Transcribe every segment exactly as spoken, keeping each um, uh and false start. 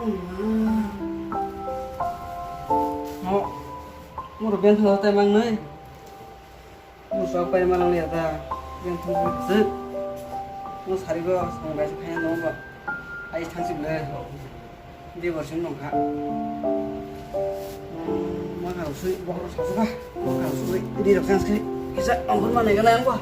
Mo, mo rok ben thang tai mang nai. Mo sok pai ma lang ya da. Ben thang se. Mo sari go song bai se phai no ba. Ai thang si ble. Di bor sing nong kha. Hmm, ma ha sui bor sa su ba. Ma ha sui di rok chance khe. Isa ongkor ma nai ga nai ang ba.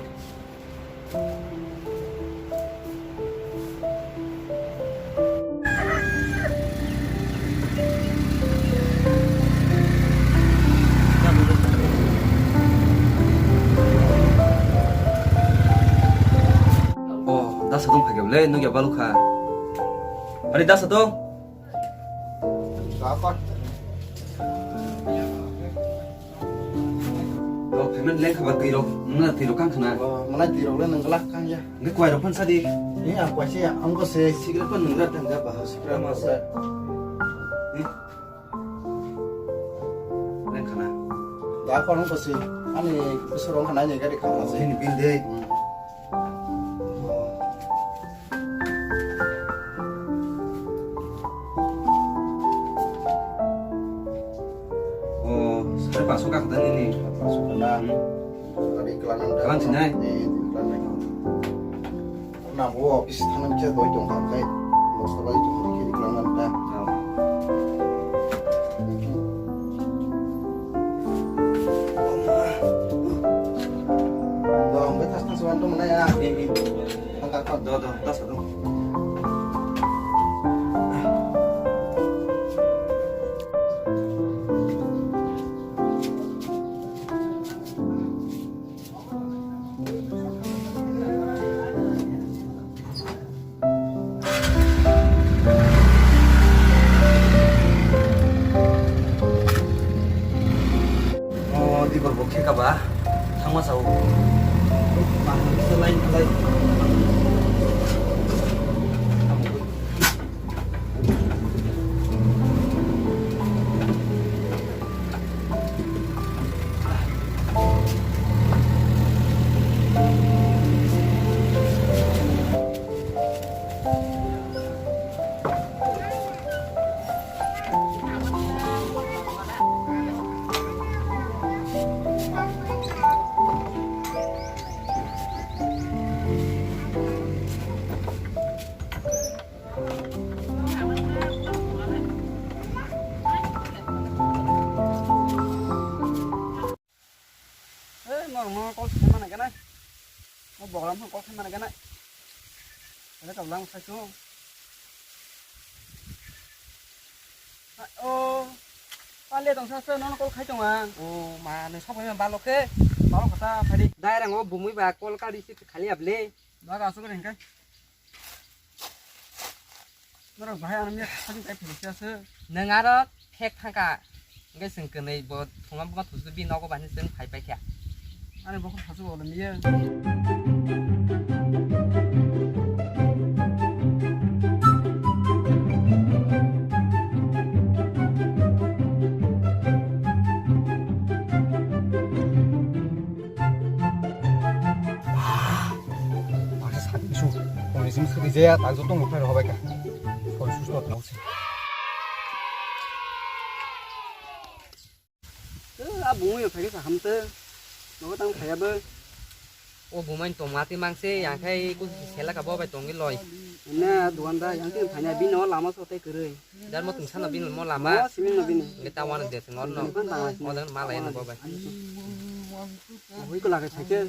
Oh, dasa tong phai khe bole, nugya balukha. Ari dasa to? Oh, payment lengkha ba twi rok, nungna twi rok kang khna. Oh, mana twi rok le nung glak kang ya. Nge kwai rok phan sadi. Ni a kwai se ang ko se. Cigarette phan nungra tang ga ba, cigarette ma sa. Ni. Lengkha na. Da ko nung ko se. Ani kusur rong khna ni gari kang ma se. Ni bin de. Hmm. Oh, sare paso ka khata nini. Paso khata. Hmm. Tadi kelangan dah. Kelang sinai? Eh, kelangan. Na bo office thanam khe doi tong kha khai. Bosta bai tong khe kelangan dah. Oh. Dong, bai thas thas wan tong na ya. Thang kar kar. Do, do, thas do. O dibor bo khe kaba thangma sao. Manwi se line khlai. Hey, no, no, call khaima nai ganai. No, bogram no call khaima nai ganai. Ada kau lang sai tu. Oh, pale tong sa sa, no, no, call khai tong ang. Oh, ma, no, sok ma balo ke. Balo kata tadi. Dai rang o bumui ba call ka receive khali able. Ba ka asuk ring kai. Norok bahai ano miya thani kai philisa se. Nwng aro thek thangka. Hwnkhe chwng kwnwi bo thwngma buma thusu bini nogo bahai chwng phai paikha. Ani bokhok thasu bo miya. Baksa sadi bisu, kongni sim sadi jaya, tak joto ngokhlai rw hobai kha. Sori susto thaosi. A bumui phai kha hamte, nogo tang phai abo. O bumai tongma twi mangse, yang khai kusi sela ka bo bai tongwi loi. Ene duan da, yang twi phai na bini o lama so tei kwrwi. Dar mo tungsa no bini mo lama. O, simin no bini. Nge ta wana de sing orno. Bini phan tang lai sini. O dan ma lai no bobai. Hui ko lagai phaikhe.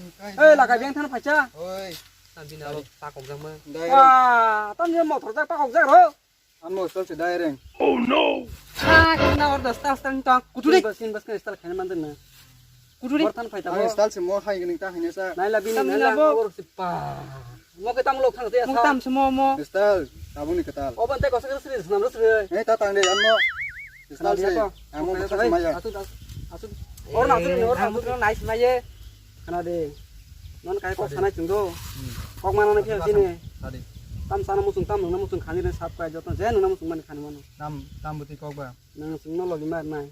Ei, lagai beng than phaicha. Oi. Tam bini abo pakok jak ma. Dai. Wah, tam je motor jak pakok jak ro. Amo style se dai reng. Oh no. Ha, kena order style style tong. Kuturi. Sin bas, sin bas kena style khaina mandir na. Kuturi. Bor than phai ta. Ang style se mo hai gini ta haine sa. Nai la bini, tam nai la. Bini abo. Or se pa. Mo ke tam lok thang te sa. Mo tam se mo mo. Style, tabuni ketal. Oban te kosa kosa sri nam sri. Eh, ta tang de, ano. Style se. Amo kosa maya. Asu, asu. Or na asu, or na asu. Nai se maye. Khana de. Non kai kok sanai chwng do. Kok mana na khe sini. Sadi. Tam sana muchung, tam nungna muchung khani de sap kai joto je nungna muchung mani khani mano. Tam, tam buti kok ba. Nang chwng no logi mar nai.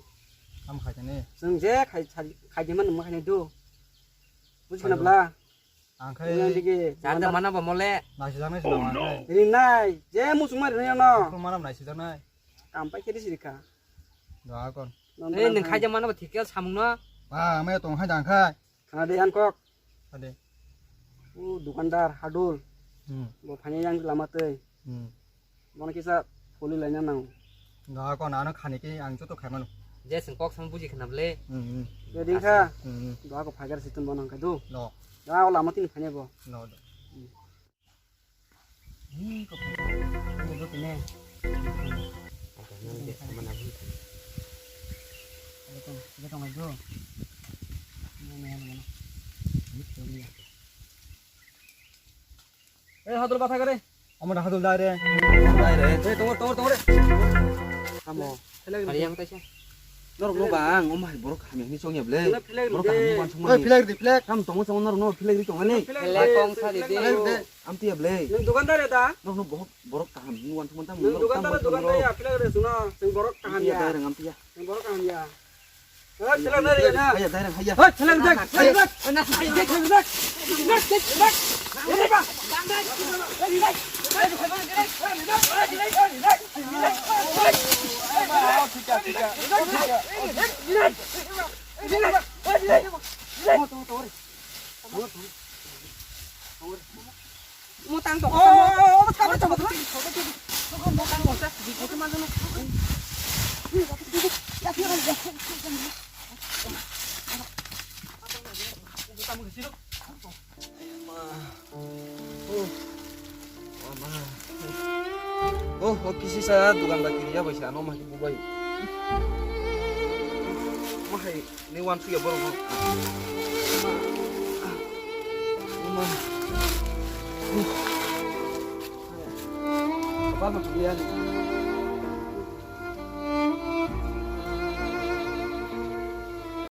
Tam khai tane. Chwng je khai, khai, khai de man nung khai do. Buji khana bla. Ang khai. Yang dige. Jar de mana ba mole. Nai sijak nai sijak nai. Ri nai. Je muchung mari nai no. Ko mana nai sijak nai. Kam pai khe risi rikha. Doa kon. Nong Ei, nung khaija mano ba thik khe samung no. Ba, ame tong hai dang khai. Khana de yan kok. Ade. U dukandar Hadul. Hmm. Bo phani yang lama tei. Hmm. Bono kisa poli laina nang. Doa kon ano khani ke ang joto khai mano. Je sing kok sam buji khana ble. Hmm, hmm. Jadi kha. Hmm, hmm. Doa ko phagar situn bono kadu. No. Doa o lama tin phani bo. No. Hmm. Hi, kok phai ta? Ini dulu kene. Ada nang dia mana ni? Ada tong, ada tong aja. Ini, ini, ini, ini. Ini, ini. Eh, Hadul batha kare. Omo Hadul dai re. Dai re. Eh, tongor, tongor, tongor. Amo. Hari yang taisa. Norok no bang, omo hai borok hamya ni chongya ble. Borok kaham ni wansuk mani. Oi, flag di, flag. Kam tongo chongo norok no flag di tongani. Flag kong sa di de. Flag de. Amtiya ble. Nung dukandar ya da? Norok no borok, borok kaham ni wansuk mani tam. Nung dukandar, dukandar ya, flag de suna, sing borok kaham ya. Amtiya dai rang amtiya. Sing borok kaham ya. Hei, flag na re na. Haya dai rang haya. Hei, flag de, flag de. Mo tang tok. Oh, oh, oh, oh, tama, tama, tama. Mo tang tok. Oh, oh, kisi sa dukan ba kiriya bai sa, ano ma ki bubai. Ma hai. Ni wan suya borok no. Uma. Ba ma kuya ni.